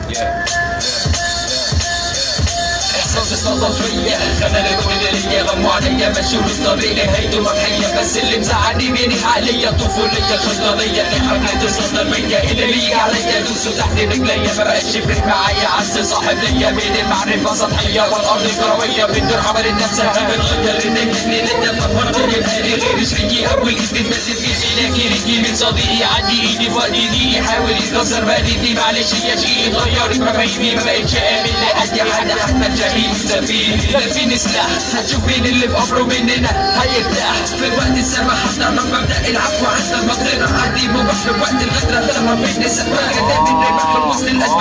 Yeah, yeah, yeah. احساس الصدى فيا خلى كل اللي غموا عليا ماشي الطريق نهايته مضحية، بس اللي مزعلني مني عقلية طفولية شيطانية اللي حبلت تصدر بيا، اللي بيجي عليا دوسة تحت رجليا، ما بقاش يفرق معايا عز صاحب ليا، بين المعرفة سطحية والأرض كروية، بتدور حوالين نفسها بتغير رجلي للدم فرض يبقى لي غير شريكي، أول جديد بس في علاجي رجلي من صديقي عندي إيدي في وقت دقيقي حاول يكسر بلدي، معلش يا شيخ غيرت مفاهيمي، ما بقتش آمن لأي حد حتى الجميل سفيه، لافين سلاح هتشوف مين اللي في قبره مننا هيرتاح، في الوقت السمح حتى مبدأ العفو عند المقدرة، عندي مباح في وقت الغدرة، لما بين السفاح كتاب الربح في وسط الأزمة.